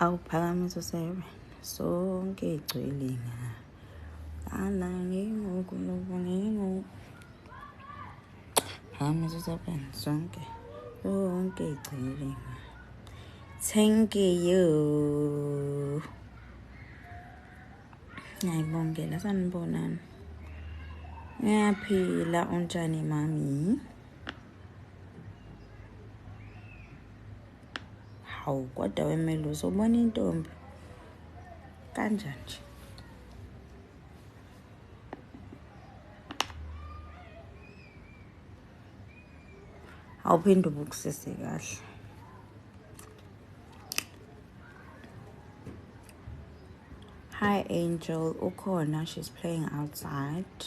Awuphakamise u-7 sonke igcwele nga. Ana ngingukulubu ngingu. Phakamisa u-7 sonke sonke igcwele nga. Thank you. Ngiyayibongela sanibonani. Ngiyaphila unjani mami? Hawu kodwa wemelusi ubona intombi kanjani nje? Awuphinde ubukusise kahle. Hi Angel, ukhona, she's playing outside.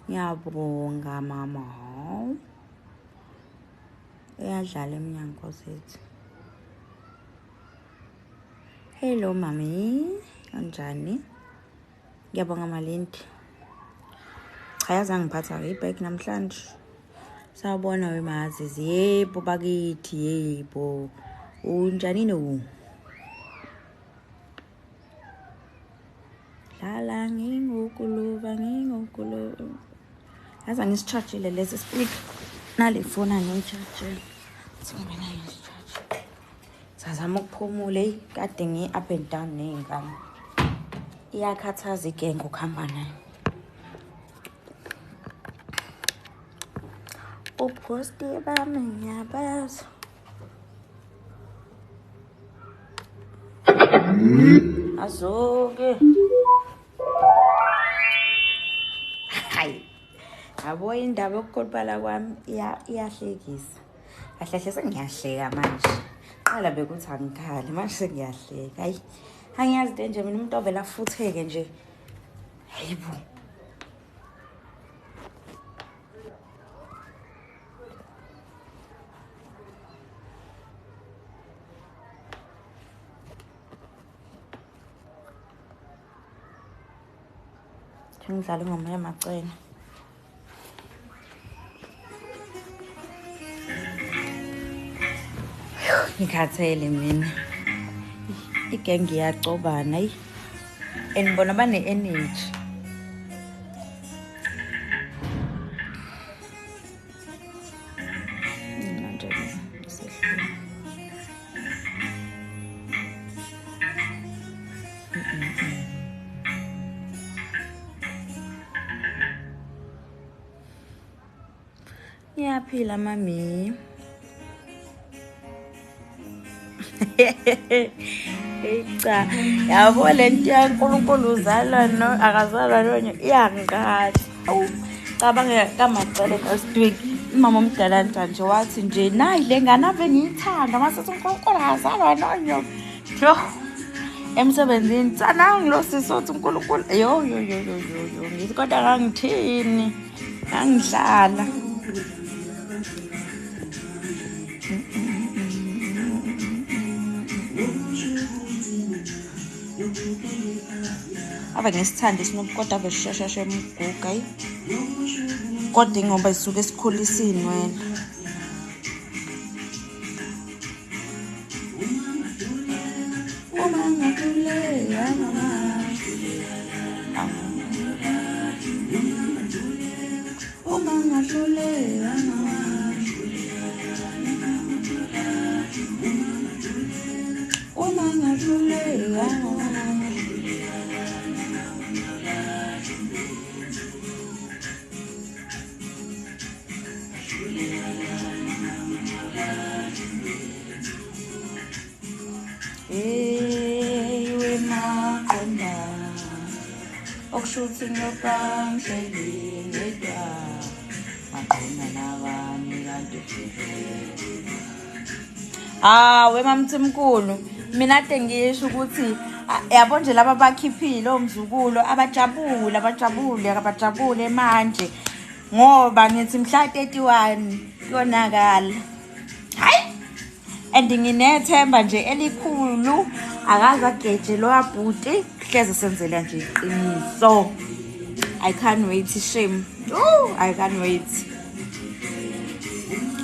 Ngiyabonga mama. Uyadlala emnyango zethu. Hello mami, kanjani? Ngiyabonga Malindi. Cha yazi angiphatha ibag namhlanje. Sawubona wemazizi. Yebo bakithi, yebo. Unjani no? Dlala ngingukuluba ngingukuluba. Yazi angisichargile lesi speaker. Nale phone angiyichargile. Singena ngiyicharge. Sazama ukuphumula eyi kade ngi-up and down ney'ngane. Iyakhathaza igenge ukuhamba nayo. Uphosti bami ngiyabazi. Azoke. Hayi. Yabo indaba yokukhuluphala kwami iyahlekisa. Kahle kahle sengiyahleka manje. Qala bekuthi angikhali manje sengiyahleka. Hayi. Angiyazi into nje mina umuntu ovela afutheke nje. Hayibo. Ngidlala ingoma yamacele. Ngikhathele mina. Igenge iyacobana ayi. And bona bane-energy. Mina nje ngisehlule. Ngiyaphila mami. Hey cha, yabo le nto yaNkulunkulu uzalwa no akazalwa nonye iyangiqhatha. Awu cabanga kaMacele last week umama omdala nje wathi nje nayi le ngane ave ngiyithanda mase uNkulunkulu akazalwa nonye. Yo emsebenzini tsanangi lo sisi othi uNkulunkulu yo yo yo yo yo yo ngithi kodwa ngangithini ngangidlala. Ave ngisithanda isinuphu kodwa ave sishesheshe emguga ayi. Kodwa ingoba isuke sikhulisa iy'nwele. Uma ngakhuleka mama. Uma ngahluleka mama. Uma ngahluleka mama. Hey, wemaqonda okusho ukuthi ngiyoba ngihleli ngedwa maqonda nabami kanti. Ah, wemamthimkhulu, mina ade ngisho ukuthi yabo nje laba bakhiphile omzukulu abajabule abajabule abajabule manje ngoba ngithi mhla 31 kuyonakala. Hayi, and nginethemba nje elikhulu akaze ageje lo abhuti hleze senzela nje iqiniso. I can't wait, shame. Oh, I can't wait.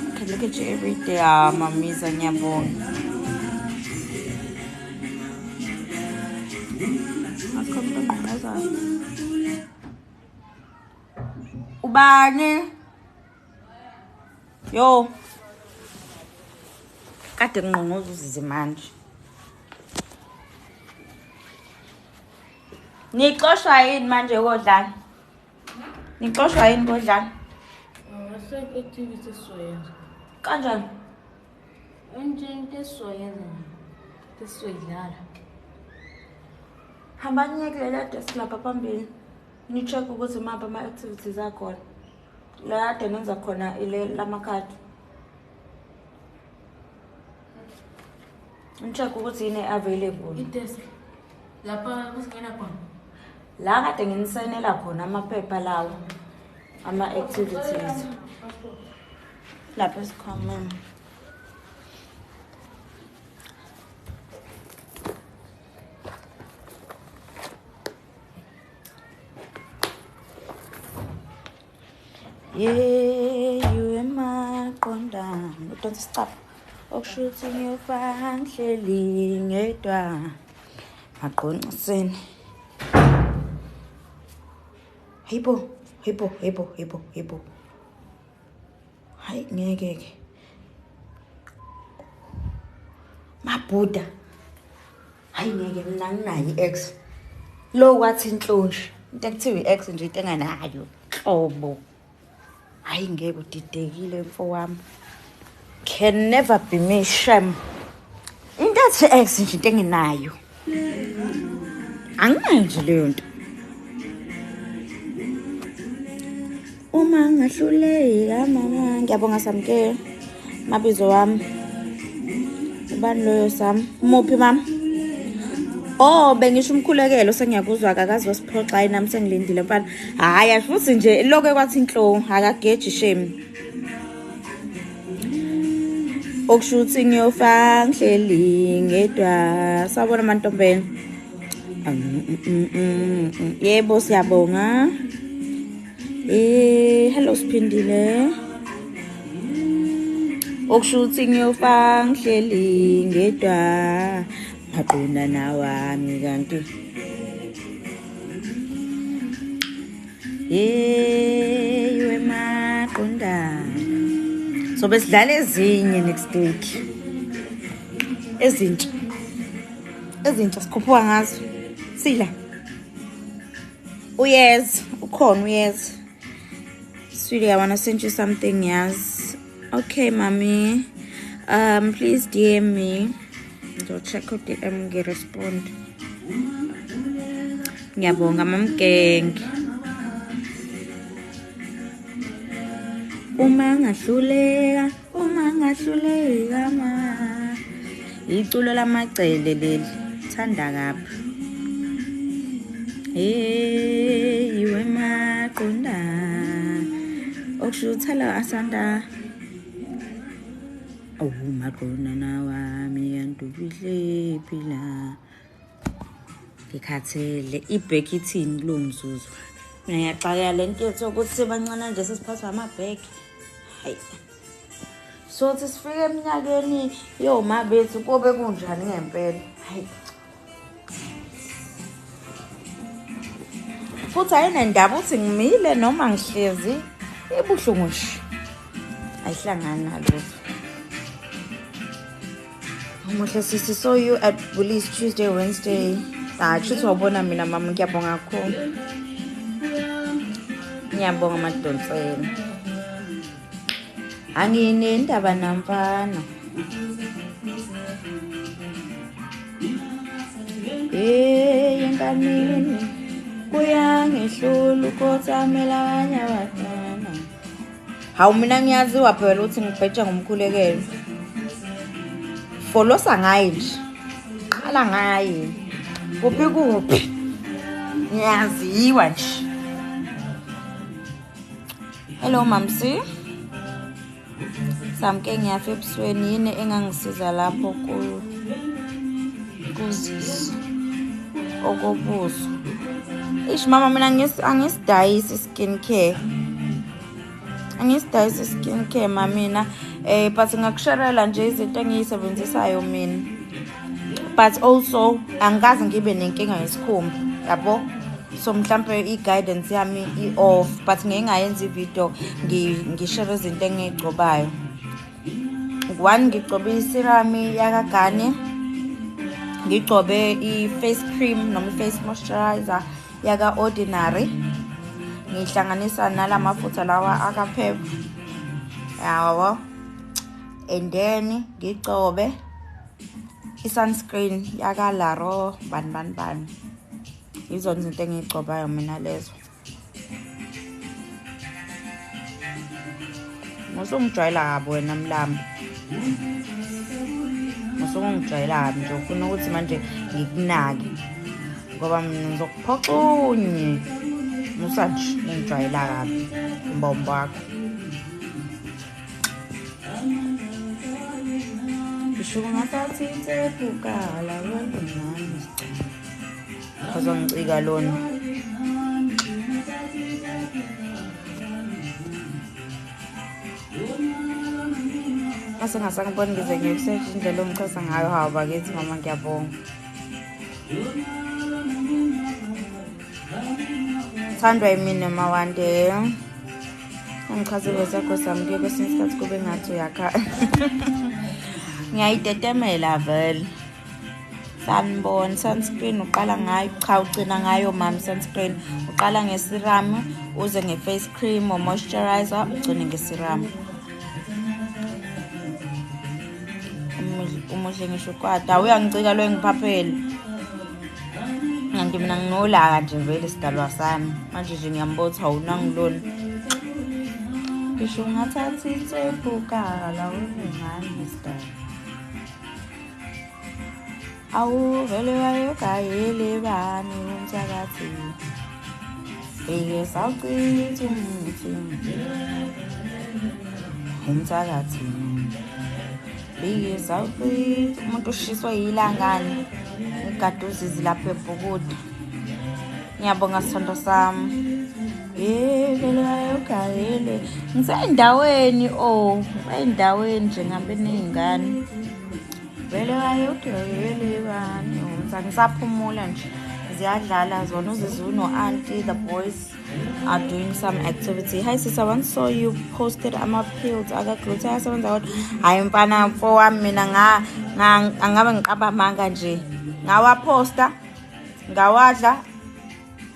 Okay, look at you every day. Ah, mamiza ngiyabonga. Khona ongqongqozayo. Ubani? Yo. Kade ngqongqoza uzizi manje. Nixoshwa yini manje kodlala? Nixoshwa yini kodlala? Asekho activity esizoyenza. Kanjani? Into esizoyenza nje. Esizoyidlala. Hambani niye kulela desk lapha phambili. Ni-check ukuthi maphi ama-activities akhona. La kade nenza khona ile lamakhadi. Ni-check ukuthi yini available. I-desk. Lapha kusingena khona. La kade nginisayinela khona amaphepha lawo. Ama-activities. Lapha esikhwameni. Yeyi emaqondana udonsa isicabha okusho ukuthi ngiyofa ngihleli ngedwa maqonqoseni. Hayibo, hayibo, hayibo, hayibo, hayibo. Hayi ngeke ke. Mabhuda. Hayi ngeke mina nginayo i-ex. Lo wathi inhlonje. Into ekuthiwa i-ex nje into enganayo. Hlobo. Hayi ngeke udidekile mfo wami. Can never be me, shame. Into ethi ex nje into enginayo. Anginayo nje leyo nto. Uma ngahluleka mama, ngiyabonga Samke. Mabizo wami. Ubani loyo Sam? Muphi mama? Oh, bengisho umkhulekelo sengiyakuzwa akakazi wasiphoxa yini nami sengilindile mfana. Hayi futhi nje lokho kwathi inhlongo akageji shame. Okusho ukuthi ngiyofa ngihleli ngedwa. Sawubona mantombeni. Yebo siyabonga. Hello Siphindile. Okusho ukuthi ngiyofa ngihleli ngedwa. Maqonda nawami kanti. Hey wemaqonda. So besidlala ezinye next week. Ezintsha. Ezintsha sikhuphuka ngazo. Sila. Uyeza, ukhona uyeza. Sweetie, I want to send you something, yes. Okay, mommy. Please DM me. So check out DM ngi-respond. Ngiyabonga mamgenge. Uma ngahluleka, uma ngahluleka ma. Iculo lamacele leli. Thanda kabi. Hey, wemaqonda. Okusho uthala asanda. Oh, maqonda nawami kanti ufihle phila. Ngikhathele ibheki ithini kulo mzuzu. Mina ngiyaxakeka le nto yethu ukuthi bancane nje sesiphathwa amabheki. Hayi. So sifike eminyakeni yoma bethu kobe kunjani ngempela. Hayi. Futhi ayinendaba ukuthi ngimile noma ngihlezi ibuhlungu nje. Ayihlangani nalutho. Umuhle sisi, saw you at Woolies Tuesday, Wednesday. Ah, shuthi wabona mina mama, ngiyabonga kakhulu. Ngiyabonga madonsela. Anginendaba namfana. Eh, enkanini kuyangehlula ukothamela abanye abafana. Hawu mina ngiyaziwa phela ukuthi ngibheja ngomkhulekelo. Folosa ngaye nje. Qala ngaye. Kuphi kuphi. Ngiyaziwa nje. Hello mamsi. Samke ngiyafa ebusweni yini engangisiza lapho kuzizwa okobuso. Ish mama mina angisidayisi skin care. Angisidayisi skin care mamina. But ngakusharela nje izinto engiyisebenzisayo mina. But also angikaze ngibe nenkinga yesikhumba. yabo. So mhlampe i-guidance yami i-off, but ngeke ngayenza i-video ngishare izinto engiyigcobayo. One, ngigcobe i-serum yakaGane, ngigcobe i-face cream noma i-face moisturizer yaka Ordinary, ngihlanganisa nalamafutha lawa akaPep, yabo. And then ngigcobe i-sunscreen yaka Laro bani bani bani. Izona izinto engiyigcobayo mina lezo. Musungijwayela kabi wena mlambo, musungijwayela kabi nje, ufuna ukuthi manje ngikunake ngoba mina ngizokuphoxa unye. Musa nje ungijwayela kabi mbombo wakho. Ngisho ungathathi insephu kala wena nami sicela azongicika lona. Mase ngasangibona ngize ngiyokusesha indlela ongichaza ngayo. Hawu bakithi mama, ngiyabonga. Thandwa yimina mawande. Angichaze sakho sami kuye kwesinye isikhathi kube ngathi uyakhala. Ngiyayitetemela vele. Sanibona, sunscreen uqala ngayo, cha ugcina ngayo mama sunscreen. Uqala nge-serum, uze nge-face cream or moisturizer, ugcine nge-serum. Umuhle ngisho kwada, uyangicika lo engiphaphele. Kanti mina nginolaka nje vele sidalwa sami. Manje nje ngiyambotha awunangilona. Ngisho ungathatha insephu kala wena sidalwa. Awuvele wayogayele bani umthakathi, bheke sawuchitha umuthi umthakathi, bheke sawuchitha umuntu ushiswa yilangane igaduzizi lapha ebhukuda. Ngiyabonga sithando sami. Vele wayogayele ngisendaweni, oh ngisendaweni nje ngihambe ney'ngane. Vele wayogayele bani ngisaphumula nje, ziyadlala zona uZizu no-auntie. The boys are doing some activity. Hi sis, I once saw you posted ama-pills aka-gluten ayasebenza kodwa. Hhayi mfana mfo wami, mina angabe ngiqamba amanga nje. Ngawaphosta, ngawadla,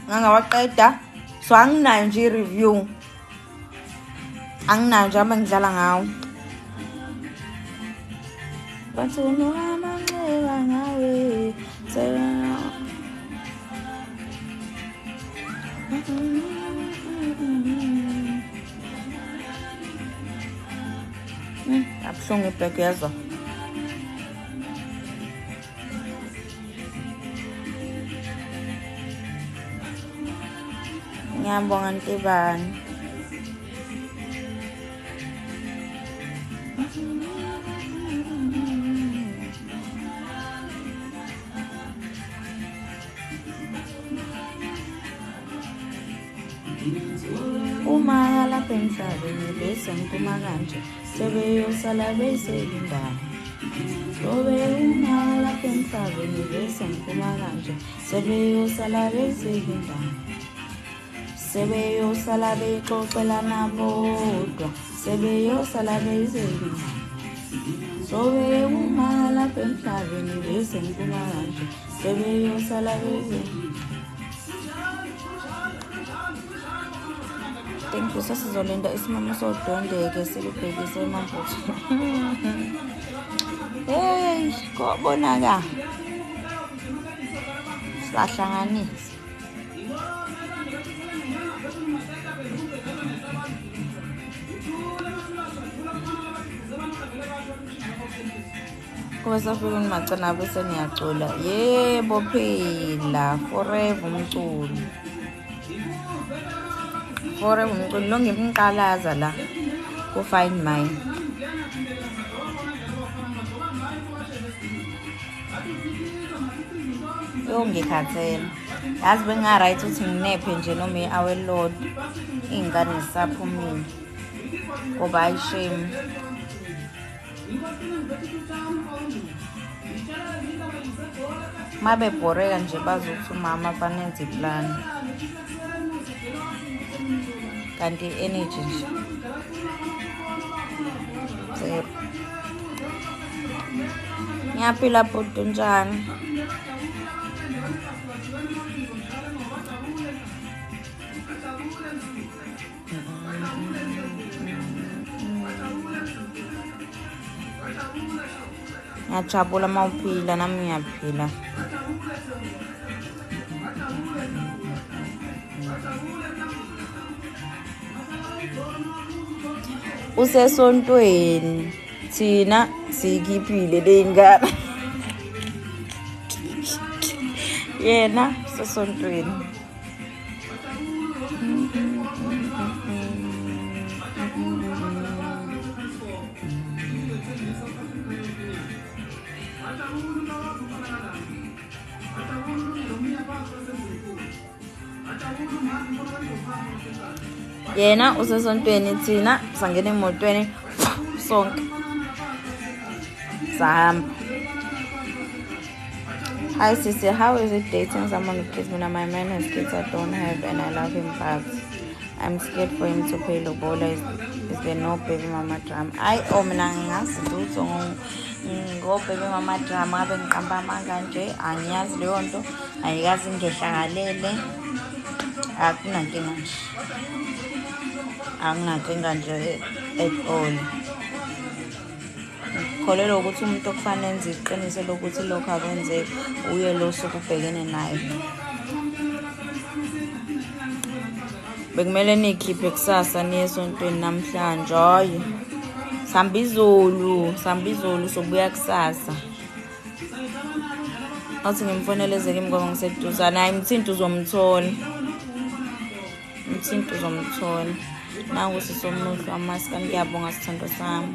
ngangawaqeda, so anginayo nje i-review, anginayo nje hamba ngidlala ngawo. Bathi unowamanxeba ngawe abuhlungu ibhek yezwa. Ngiyabonga Ntibane. Uma lapha emhlabeni bese ngiphuma kanje, sebeyosala beseyindaba. Sobe uma lapha emhlabeni bese ngiphuma kanje, sebeyosala beseyindaba. Sebeyosala bexoxelana bodwa, sebeyosala beseyindaba. Sobe uma lapha emhlabeni bese ngiphuma kanje, sebeyosala beseyindaba. Thank you. Sasizolinda isimamo sodondeke silubhekise emambotho. Hey, kobonaka. Sahlanganisa. Kube safika umacana bese niyacula. Yebo phela, forever umculo. Forever umculo lo ngimqalaza la ku Find Mine. Yo ngikhathele. Yazi benga right ukuthi nginephe nje noma i-hour elilodwa. Iy'ngane zisaphumile. Ngoba hayi shame. Mabebhoreka nje bazi ukuthi umama fanenze iplani. Kanti i-energy nje zero. Ngiyaphila bhuti, unjani? Ngiyajabula uma uphila, nami ngiyaphila. Usesontweni, thina siyikhiphile le ngane. Yena usesontweni. Yena usesontweni, thina sangena emotweni sonke sahamba. Hi sisi, how is it dating someone with kids? Mina, my man has kids I don't have and I love him, but I'm scared for him to pay lobola. Is there no baby mama drama? Ayi, oh mina ngingazi lutho ngo baby mama drama, ngabe ngiqamba amanga nje, angiyazi leyo nto, ayikaze ngehlakalele. Akunankinga nje, akunankinga nje at all. Ngikholelwa ukuthi umuntu okufanele enze iqiniso lokuthi lokhu akwenzeki uye lo osuke ubhekene naye. Bekumele niyikhiphe kusasa niye esontweni namhlanje. Hhayi, sihamba izolo, sihamba izolo, sobuya kusasa. Athi ngimfoneleze kimi ngoba ngiseduzane. Hhayi, mthinti uzomthola, mthinti uzomthola. Nangu sisi omuhle wamaskandi, ngiyabonga sithandwa sami.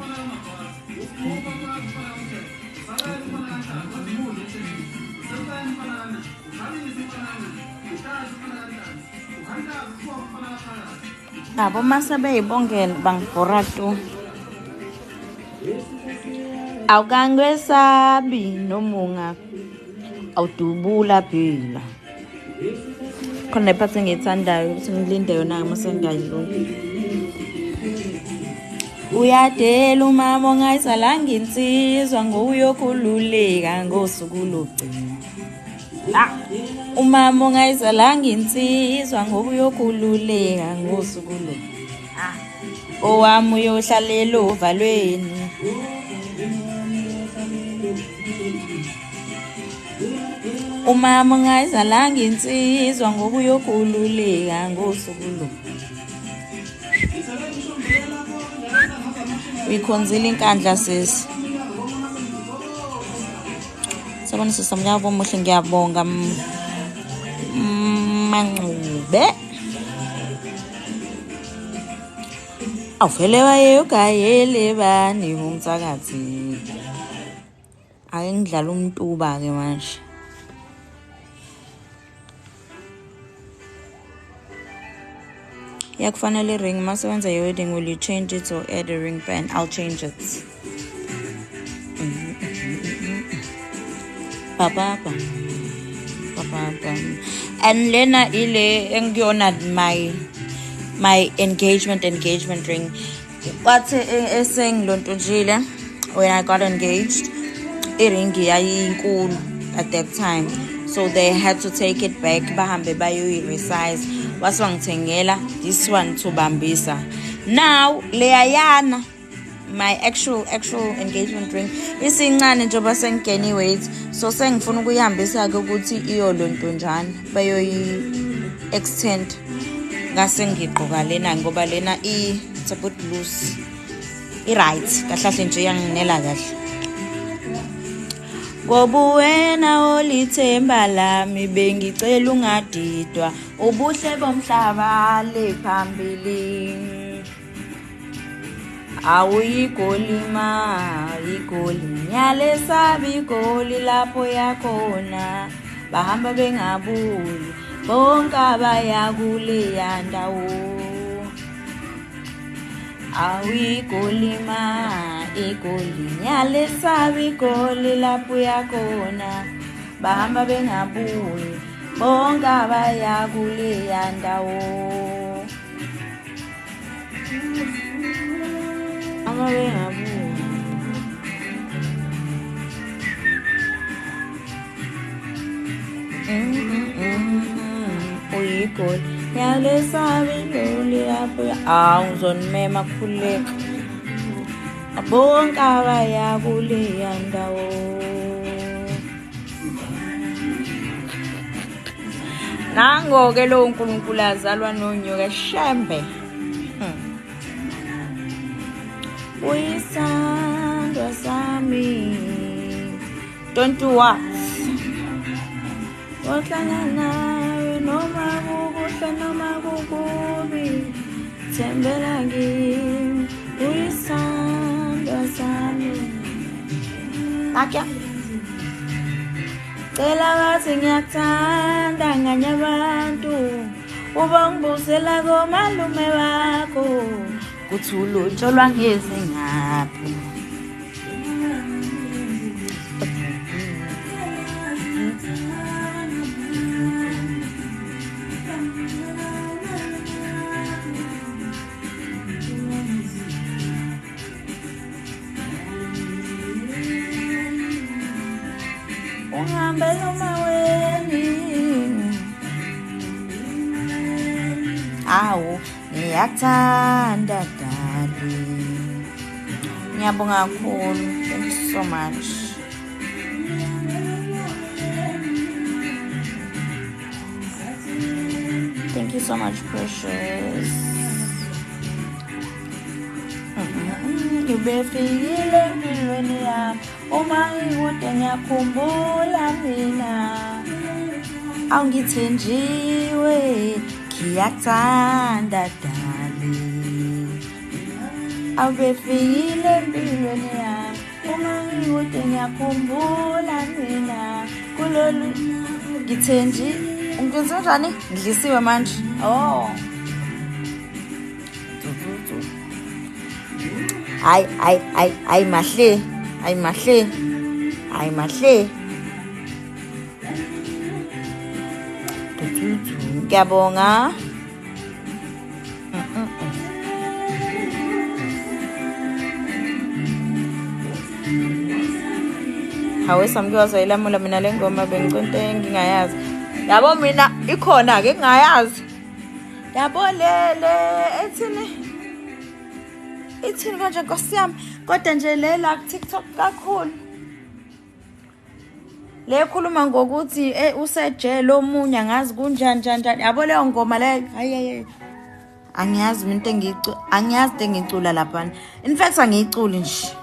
Nabo mase beyibongela bangibhora tu. Awukangwesabi noma unga awudubula phela. Khona iphathi engiyithandayo ukuthi ngilinde yona uma sengiyayilunga. Uyadela umama ongayizalanga insizwa ngokuyokhululeka ngosuku lokugcina. Umama ongayizalanga insizwa ngokuyokhululeka ngosuku lokugcina. Owami uyohlalela ovalweni. Umama ongayizalanga insizwa ngokuyokhululeka ngosuku lokugcina. Uyikhonzile inkandla sisi. Sabona sisi mnyaka omuhle, ngiyabonga Mangcube. Awuvele wayeyogayele bani umthakathi. Ake ngidlale umtuba-ke manje. Iyakufanele i-ring. Mase wenza your wedding, will you change it or add a ring band? I'll change it. Ba ba ba. Ba ba ba. And lena ile engiyona my engagement ring. Kwathi esengilontonjile when I got engaged, i-ring yayinkulu at that time. So they had to take it back, bahambe bayoyi-resize. Wase wangithengela this one to bambisa. Now leyayana, my actual engagement ring isincane njengoba sengigene weight, so sengifuna ukuyihambisa-ke ukuthi iyolontonjana bayoyi-extend. Ngase ngigqoka lena ngoba lena it's a bit loose, i-right kahle kahle nje iyanginela kahle. Ngoba wena olithemba lami, bengicela ungadidwa, ubuhle bomhlaba le phambili. Awuyigoli ma, igoli ngiyalesabi igoli lapho yakhona, bahamba bengabuyi bonke abaya kuleya ndawo. Awigoli ma igoli ngiyalesaba igoli lapho uyakhona bahamba bengabuyi bonke abaya kuleya ndawo hamba bengabuyi. Uyigoli ngiyalesaba igoli lapho. Awu ngizonimema khululeka bonke abaya kuleya ndawo. Nango-ke lowo Nkulunkulu azalwa nonyoka shembe. Uyisandwa sami. Don't do what? Wohlala nawe noma kukuhle noma kukubi. Thembela kimi. Uyisandwa sami. Akya. Cela bathi ngiyakuthanda nganye abantu uba ngibuzela komalume wakho kuthi ulutsho lwangeze ngaphi. Ungihambela umaweni. Awu ngiyakuthanda dali. Ngiyabonga kakhulu. Thank you so much. Thank you so much, precious. Ngibefikile empilweni yami uma ngikude ngiyakhumbula mina. Awungithenjiwe ngiyakuthanda dali. Awubefikile empilweni yami uma ngikude ngiyakhumbula mina. Kulolu ngithenji ngenze njani? Ngidlisiwe manje. Oh. Hayi hayi hayi hayi mahle. Hayi mahle. Hayi mahle. Ngiyabonga. Hawe samkiwa sayilamula mina le ngoma bengiconte ngingayazi. Yabo mina ikhona ke ngingayazi. Yabo le ethini ithini kanje Nkosi yami kodwa nje le la ku TikTok kakhulu. Le khuluma ngokuthi usejele omunye angazi kunjani njani njani. Yabo leyo ngoma leyo hayi hayi angiyazi mina into engiyicula, angiyazi into engiyicula lapha. In fact angiyiculi nje.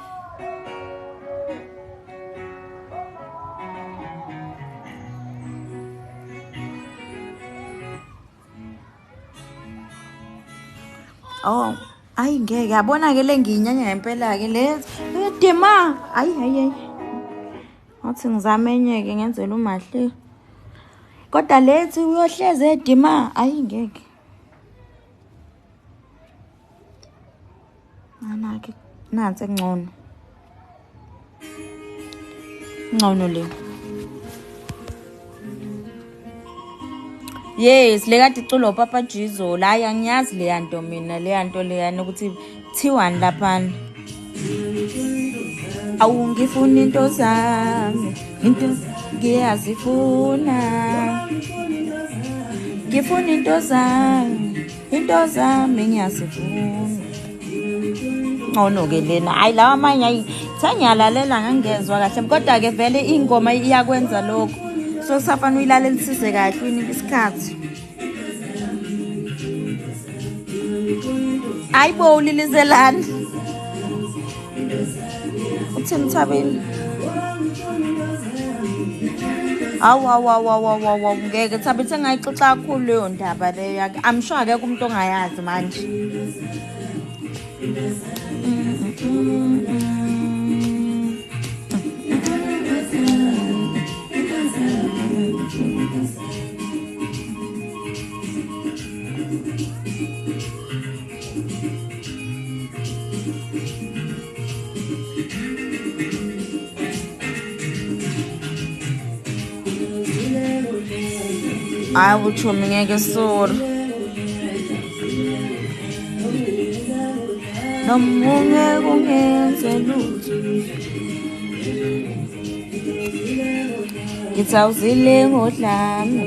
Oh, ayi ngeke yabona ke le ngiyinyanya ngempela ke le dema. Ayi hayi hayi. Ngathi ngizame enye ke ngenzela umahle. Kodwa lethi uyohleze edima ayi ngeke. Anake nansi engcono. Ngcono le. Yes, le kade iculwa uPapa Jizo la angiyazi le nto mina le nto leyana ukuthi thiwani laphana. Awungifuni into zami, into ngiyazifuna. Ngifuna into zami ngiyazifuna. Ngcono ke lena. Hayi lawa amanye ayi sengiyalalela ngangezwa kahle kodwa ke vele ingoma iyakwenza lokho. So kusafanele uyilalelisise kahle uyinike isikhathi. Hayibo ulilizelani. Uthini Thabile? Awu awu awu awu awu awu ngeke Thabile sengayixoxa kakhulu leyo ndaba leyo. I'm sure akekho umuntu ongayazi manje. Hayi uchomi ngeke sorry. Noma ungeke ungenze lutho. Ngithi awuzile ngodlame.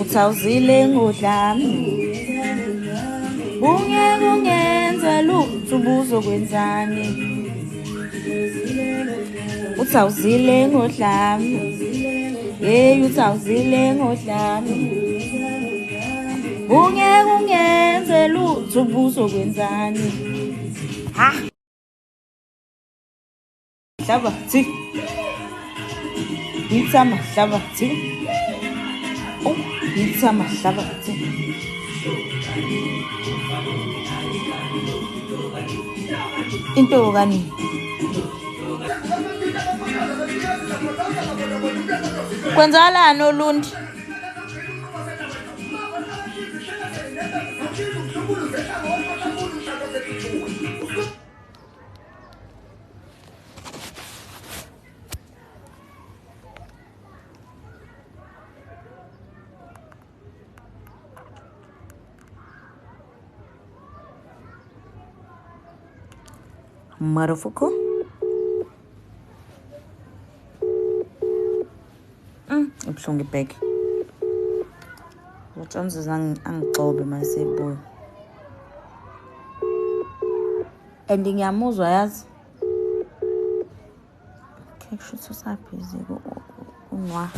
Uthi awuzile ngodlame. Ungeke ungenze lutho ubuzokwenzani? Uthi awuzile ngodlame. Hey, uthi awuzile ngodlame. Ungeke ungenze lutho ubuzokwenzani? Ha. Hlabathi. Itsa mahlabathi. Oh, itsa mahlabathi. Into kani? Kwenzakalani Olundi? Motherfucker. Ibuhlungu ibheke. Utshanziza angixobe masebuya. And ngiyamuzwa yazi. Okay, kusho usabhizi unwa.